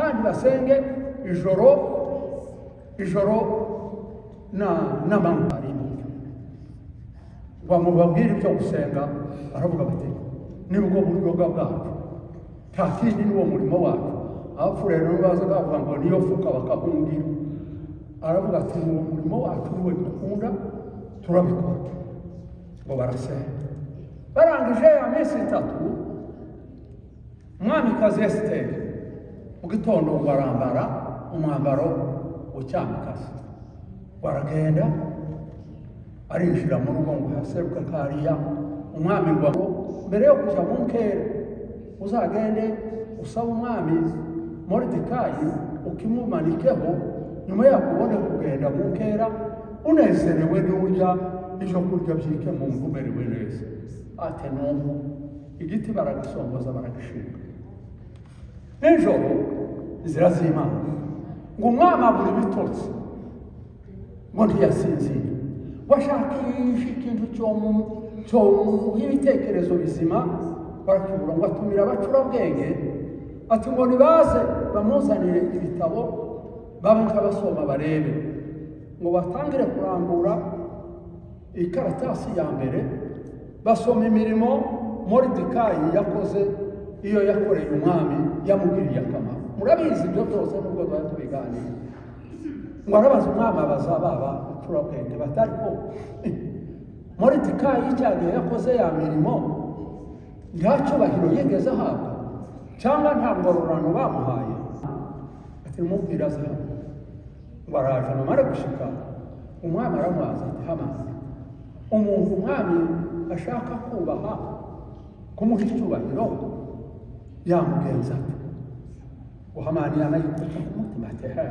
Kandi basenge ijoro ijoro na n'amanywa. Bamubabwira ibyo gusenga, baravuga bati: "Nibwo buryo bwacu, nta kindi, ni wo murimo wacu." Abapfu rero baza bavuga ngo niyo fuka bakahungira. Aravuga ati: "Ni uwo murimo wacu, niwo dukunda, turabikora." Ngo barasenga. Barangije ya minsi 3, umwamikazi Esiteri mu gitondo ngo arambara umwambaro w'icyamikazi, baragenda, arinjira mu rugo ngo haseruke kariya. Umwami ngo: "Mbere yo kujya mu nkera, uzagende usaba umwami Moridekayi, ukimumanikeho, nyuma yako ubone kugenda mu nkera unezerewe, n'urya ibyo kurya byike mu nzu umerewe neza." Ate nubu igiti baragisongoza, baragishinga. Nijoro, inzira z'Imana, ngo umwami abura ibitotsi, ngo ntiyasinzira, washakisha ikintu cyomuha ibitekerezo bizima, barakibura. Ngo atumira abacurabwenge, ati ngo nibaze bamuzanire ibitabo, babe nk'abasoma, barebe. Ngo batangire kurambura ikaratasi ya mbere, basoma imirimo Moridekayi yakoze, iyo yakoreye umwami, yamugiriye akamaro. Murabizi ibyo byose nubwo twari tubiganira. Ngo arabaza umwami, abaza baba bacurabwenge batari ko Moridekayi cya gihe yakoze ya mirimo, nta cyubahiro yigeze ahabwa cyangwa nta ngororano bamuhaye? Ati: "Mubwira aze hano." Ngo araje. Namara gushika, umwami aramubaza ati: "Hamani, umuntu umwami ashaka kubaha, kumuha icyubahiro, yamugenza ate?" Ngo Hamani yanayikubita ku mutima ati: "He,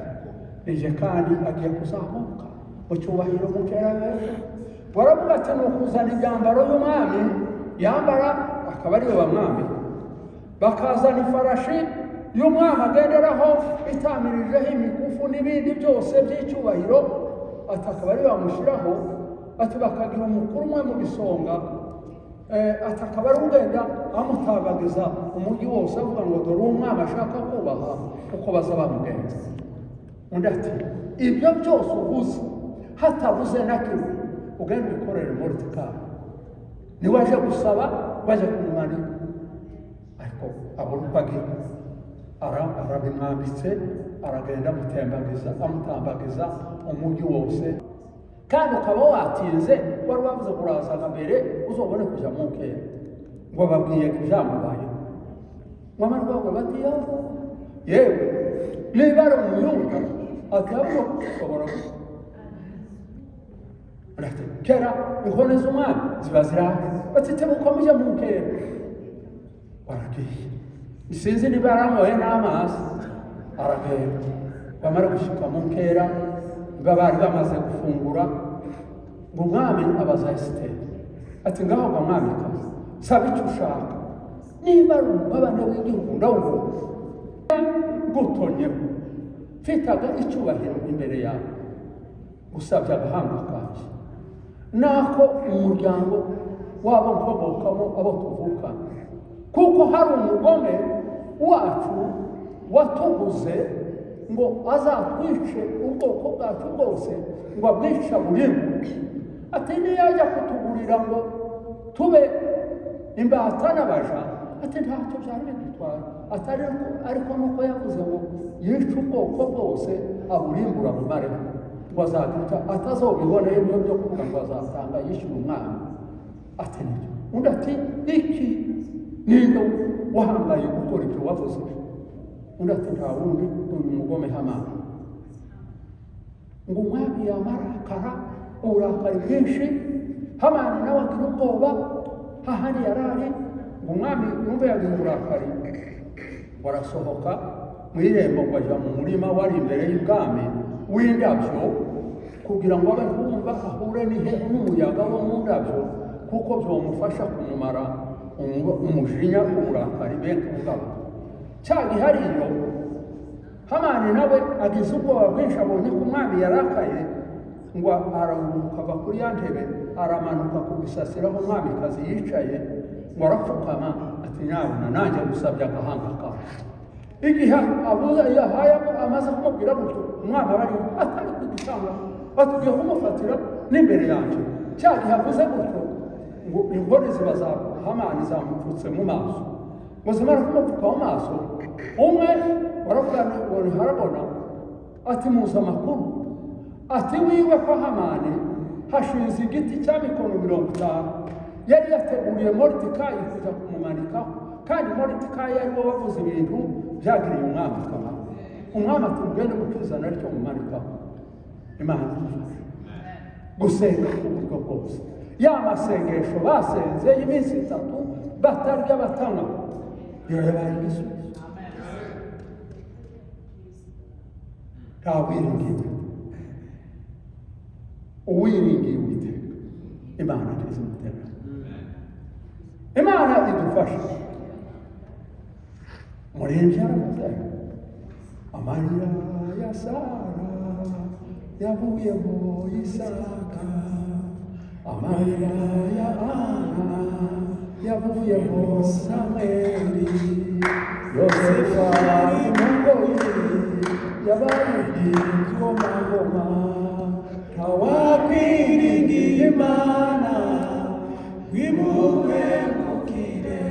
nije kandi agiye kuzamuka mu cyubahiro mu kerabere." Baravuga ati: "Ni ukuzana imyambaro y'umwami yambara, akaba ariyo bamwambika, bakazana ifarashi y'umwami agenderaho itamirijeho imikufu n'ibindi byose by'icyubahiro," ati akaba ariyo bamushyiraho, ati bakagira umukuru umwe mu gisonga, ati akaba ari ugenda amutabagiza umujyi wose, avuga ngo: 'Dore uwo umwami ashaka kubaha,' uko baza bamugenza." Undi ati: "Ibyo byose uvuze hatabuze na kimwe, ugenda ubikorere Moridekayi, niwe aje gusaba, waje kumumanika." Ariko abona uko agira, arabimwambitse, aragenda amutembagiza, amutambagiza umujyi wose. Kandi ukaba watinze, wari wavuze kurazaga mbere uzobone kujya mu nkera. Ngo babwiye ibyamubayeho, ngo amarwago bati: "Yo yewe, niba ari Umuyuda akaba ushobora." Kera inkone z'umwami ziba ziraje, bati: "Tebuka mujye mu nkera." Baragiye, sinzi niba yaranyoye n'amazi, aragenda. Bamara gushyika mu nkera, bari bamaze gufungura, ngo umwami abaza Esiteri ati: "Ngaho ga mwamikazi, saba icyo ushaka, niba ari umugabane w'igihugu ndawuguha. Ngutonyeho, mfitaga icyubahiro imbere yawe, usabye agahanga kanjye nako umuryango wabo nkomokamo, abo tuvukana, kuko hari umugome wacu watuguze ngo azatwice ubwoko bwacu bwose, ngo abwica burimbuke." Ati: "Niyo ajya kutugurira ngo tube imbata n'abaja," ati "ntacyo byari bidutwara." Ati: Ariko nuko yavuze ngo yice ubwoko bwose, aburimbura bumareho, ngo azagira atazobibona ibyo byo kuvuga ngo azatanga yishyura umwana." Ati: "Nibyo." Undi ati: "Iki ninde wahangaye gukora ibyo wavuze?" Undi ati: "Nta wundi, ni uyu mugome Hamani." Ngo umwami yamarakara uburakari bwinshi, Hamani nawe agira ubwoba hahandi yari ari. Ngo umwami yumve yagize uburakari, ngo arasohoka mu irembo, ngo ajya mu murima wari imbere y'ubwami w'indabyo, kugira ngo abe kumva ahure n'umuyaga wo mu ndabyo, kuko byomufasha kumumara umujinya, uburakari benshi bwabo. Cya gihe hariyo Hamani nawe agize ubwoba bwinshi, abonye ko umwami yarakaye, ngo arahubuka ava kuri ya ntebe, aramanuka ku gisasiro aho umwamikazi yicaye, ngo arapfukama, ati: "Nyabuna, nanjye gusabye agahanga kawe." Igihe abuze yahaye amaze kumubwira gutyo, umwana aba ari atari kugitanga, batugiye kumufatira n'imbere yanjye. Cya gihe avuze gutyo, ngo inkore ziba za Hamani zamupfutse mu maso. Ngo zimara kumupfuka mu maso, umwe baravuga ngo ni Harabona, ati: "Muzi amakuru?" Ati: "Wiwe kwa Hamani hashinze igiti cya mikono 50 yari yateguriye Moridekayi kujya kumumanikaho, kandi Moridekayi ari we wavuze ibintu byagiriye umwami akamaro." Umwami ati: "Mugende mukizana aricyo mumanikaho." Imana idufashe gusenga ku buryo bwose. Ya masengesho basenze y'iminsi 3 batarya batanywa, iyo yabaye igisubizo. Nta wiringiye, uwiringiye Uwiteka, Imana ntizimutera. Imana idufashe. Murembye aravuze: "Amarira ya Sara yavuyemo Isaka, amarira ya Ana yavuyemo Samweli, Yosefu ari mu ngoyi yabaye igikomangoma. Ntawakwiringira Imana wimuhemukire,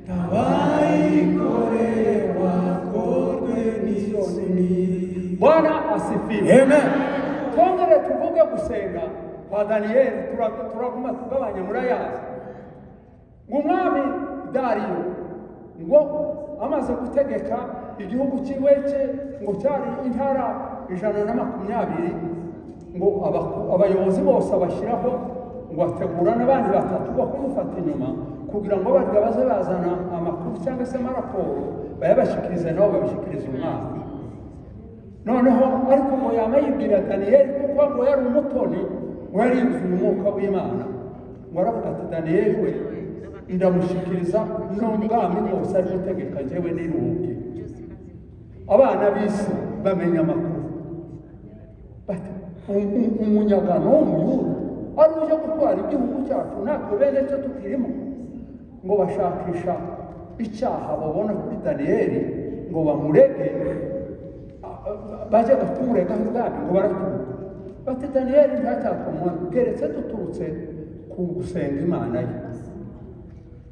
ntawayikoreye wakorwe n'isoni." Bwana asifiwe. Amen. Twongere tuvuge gusenga kwa Daniyeli. Turaguma tugabanya, murayazi. Ngo umwami Dariyo ngo amaze gutegeka igihugu cyiwe cye, ngo cyari intara 120, ngo abayobozi bose abashyiraho, ngo ategura n'abandi batatu bo kumufata inyuma kugira ngo barya baze bazana amakuru cyangwa se amaraporo, bayabashyikirize, nabo babishyikirize umwami. Noneho ariko ngo yama yibwira Daniyeli, kuko ngo yari umutoni, ngo yari yuzuye umwuka w'Imana. Ngo aravuga ati: "Daniyeli we ndamushyikiriza n'ubwami bwose ari gutegeka, njyewe niruhuke." Abana b'isi bamenya amakuru bati: "Umunyagano w'Umuyuda ari uje gutwara igihugu cyacu, natwe bene cyo tukirimo." Ngo bashakisha icyaha babona kuri Daniyeli ngo bamurege. Bajyaga kumuregaho ibwami, ngo baratubura, bati: "Daniyeli ntacyatuma keretse duturutse ku gusenga Imana ye."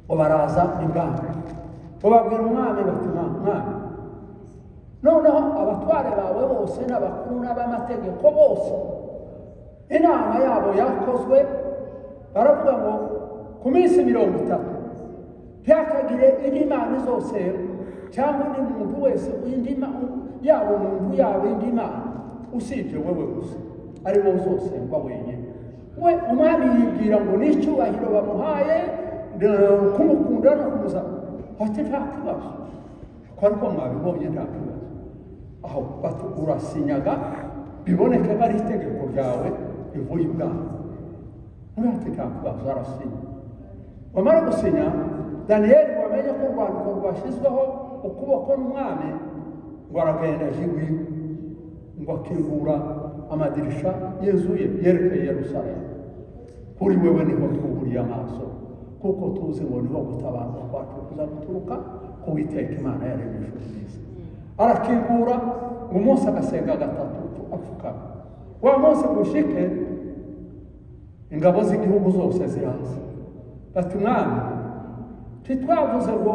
Ngo baraza ibwami, ngo babwira umwami bati: "Mwami, noneho abatware bawe bose n'abakuru n'ab'amategeko bose, inama yabo yakozwe, baravuga ngo ku minsi 30 ntihakagire indi mana zose cyangwa undi muntu wese, indi yaba umuntu, yaba indi mana, usibye wowe gusa, ari wowe uzosengwa wenyine." We umwami yibwira ngo ni icyubahiro bamuhaye, kumukunda no kumuza, ati: "Nta kibazo, ko ariko mwabibonye, nta kibazo." Aho bati: "Urasinyaga biboneke ko ari itegeko ryawe rivuye ibwami." Undi ati: "Nta kibazo." Arasinya. Wamara gusinya, Daniyeli wamenye ko urwandiko rwashyizweho ukuboko n'umwami, ngo aragenda aje iwiwe, ngo akingura amadirisha y'inzu ye yerekeye Yerusalemu. Kuri wewe niho twuburiye amaso, kuko tuzi ngo niho gutabarwa kwacu kuza guturuka ku Witeka Imana yaremye ijuru n'isi. Arakingura, ngo umunsi agasenga gatatu apfukama. Wa munsi gushike, ingabo z'igihugu zose ziraza, bati: "Mwami, ntitwavuze ngo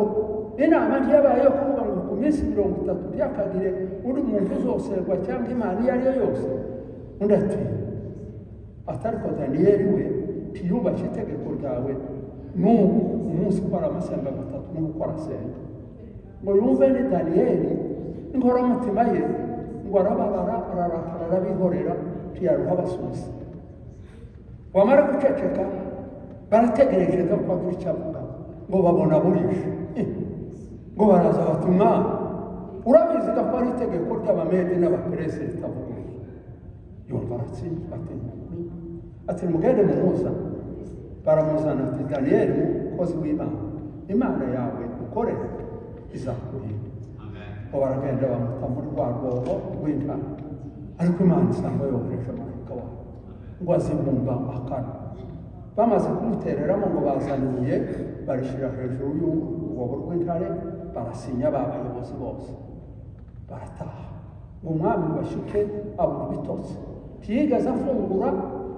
inama ntiyabaye yo kuvuga ngo ku minsi 30 ntihakagire undi muntu uzosengwa cyangwa imana iyo ari yo yose?" Undi ati: "Atariko Daniyeli we ntiyubashye itegeko ryawe, n'ubu umunsi ko aramasenga gatatu, n'ubu ko arasenga." Ngo yumve ni Daniyeli, inkoramutima ye, ngo arababara, ararakara, arabihorera, ntiyaruha abasubiza. Wamara guceceka, barategereje ko agira icyo avuga, ngo babona burije. Ngo baraza bati: "Umwami, urabizi ko ari itegeko ry'Abamedi n'Abaperesi ritavuguruye." Yumva aratsinzwe, ati: "Ni." Ati: "Mugende mumuza." Baramuzana, ati: "Daniyeli, mukozi w'Imana, Imana yawe ukorera izakurinda." Ngo baragenda bamuta muri rwa rwobo rw'intare, ariko Imana isanga yohereje marayika wayo, ngo azibumba akanwa. Bamaze kumutereramo, ngo bazana ibuye barishyira hejuru y'urwobo rw'intare. Barasinya ba bayobozi bose, barataha. Ngo umwami bashike abura ibitotsi, ntiyigeze afungura,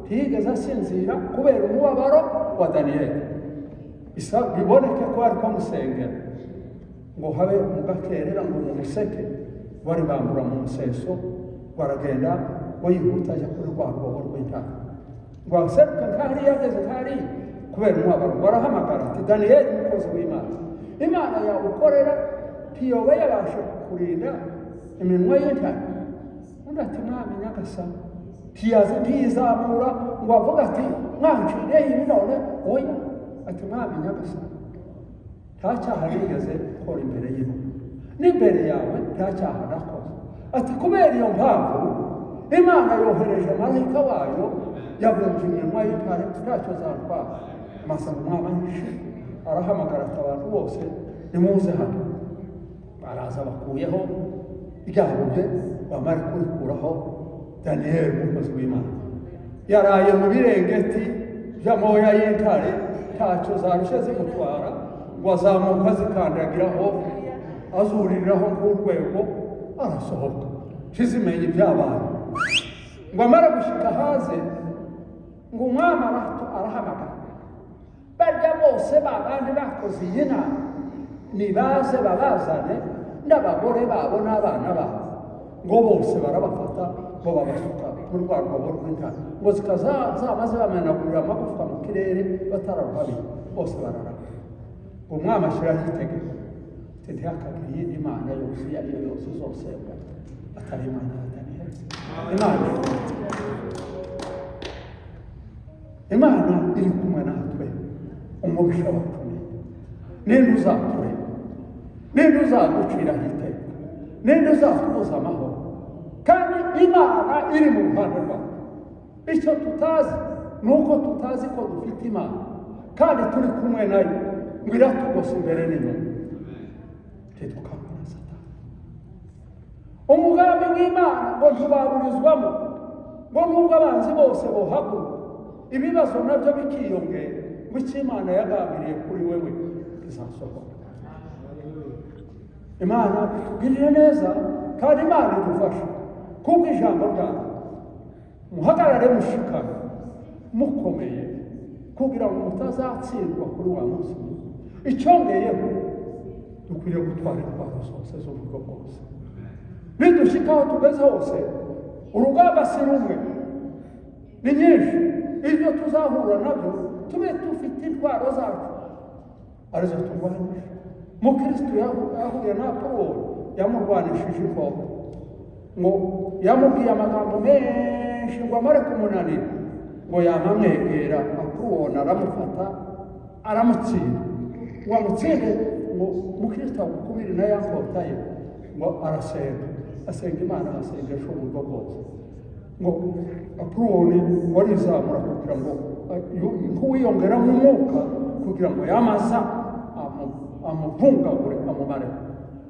ntiyigeze asinzira kubera umubabaro wa Daniyeli. Isa biboneke ko ariko amusengera. Ngo habe mu gakerera, ngo mu museke, bari bambura mu museso, baragenda ngo yihuta ajya kuri rwa rwobo rw'intare, ngo aseruke nk'ahariya ageze nk'ahariya. Kubera umubabaro barahamagara ati: "Daniyeli, umukozi w'Imana, Imana yawe ukorera ntiyoba yabasha kukurinda iminwa y'intare?" Undi ati: "Mwami nyagasani." Ntiyazi, ntiyizamura ngo avuge ati: "Mwanciriye ibi none." Oya, ati: "Mwami nyagasani, nta cyaha nigeze gukora imbere y'Imana n'imbere yawe, nta cyaha nakoze." Ati: "Kubera iyo mpamvu Imana yohereje marayika wayo, yabumbye iminwa y'intare, ntacyo zatwara." Masanga umwami ahishe, arahamagara ati: "Abantu bose nimuze hano." Baraza, bakuyeho rya buye. Bamara kurikuraho, Daniyeli umukozi w'Imana yaraye mu birengeti by'amoya y'intare, ntacyo zarushye zimutwara. Ngo azamuka azikandagiraho, azuririraho nk'urwego, arasohoka, ntizimenye ibyabaye. Ngo amare gushyika hanze, ngo umwami arahamagara: "Barya bose ba bandi bakoze iyi nama nibaze, babazane n'abagore babo n'abana babo." Ngo bose barabafata, ngo babasuka muri rwa rwobo rw'intare, ngo zikazaba zibamenagurira amagufwa mu kirere batararuhabira, bose bararama. Umwami ashyiraho itegeko ati: "Ntihakagire iyindi mana yose iyo ari yo yose izosengwa atari Imana ya Daniyeli." Imana, Imana iri kumwe natwe. Umubisha wacu ni ninde? Uzatureba ninde? Uzaduciraho iteka ninde? Uzatubuza amahoro kandi Imana iri mu ruhande rwacu? Icyo tutazi ni uko tutazi ko dufite Imana kandi turi kumwe nayo, ngo iratugose imbere n'inyuma. Ntidukangwe na Satani. Umugambi w'Imana ngo ntibaburizwamo, ngo nubwo abanzi bose bohaguruka, ibibazo nabyo bikiyongera, ngo icyo Imana yagambiriye kuri wewe kizasohoka. Imana itugirire neza kandi Imana idufashe kubwo ijambo ryayo. Muhagarare mushikamye, mukomeye, kugira ngo mutazatsindwa kuri wa munsi mubi. Icyongeyeho, dukwiriye gutwara intwaro zose z'uburyo bwose. Nidushyika aho tugeze hose, urugamba si rumwe, ni nyinshi ibyo tuzahura nabyo, tube dufite intwaro zacu arizo turwanisha. Mukristo yahuye na Apoloni, yamurwanishije inkota. Ngo yamubwiye amagambo menshi, ngo amare kumunanira, ngo yamamwegera, Apoloni aramufata, aramutsinda. Ngo amutsinde, ngo mukristo agukubiri na ya nkota ye, ngo arasenga, asenga Imana amasengesho uburyo bwose. Ngo Apoloni warizamura kugira ngo nk'uwiyongeramo umwuka, kugira ngo yamaza amuvungagure, amumare.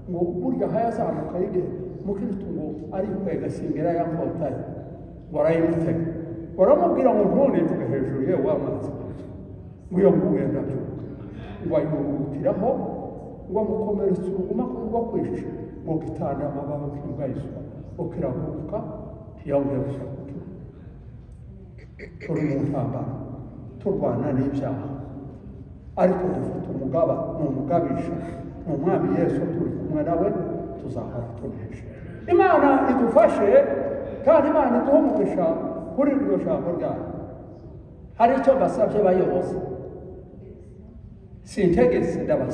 Ngo burya hayazamuka y'igihe, mukristo ngo arikwega asingera ya nkota ye, ngo arayimutega. Baramubwira ngo: "Ntunivuge hejuru yewe w'amazi, ngo iyo nguye ndabyuka." Ngo ayihutiraho, ngo amukomeretsa uruguma rwo kwica, ngo gitanda amababa nk'imbwa y'iswa, ngo kiraguruka, ntiyongeye gusa kukiba. Turi mu ntambara, turwana n'ibyaha, ariko dufite umugaba, ni umugabisha, ni Umwami Yesu. Turi kumwe nawe, tuzahora tunesha. Imana idufashe kandi Imana iduhe umugisha kuri iryo jambo ryayo. Hari icyo mbasabye, bayobozi, sintegetse, ndabasaba.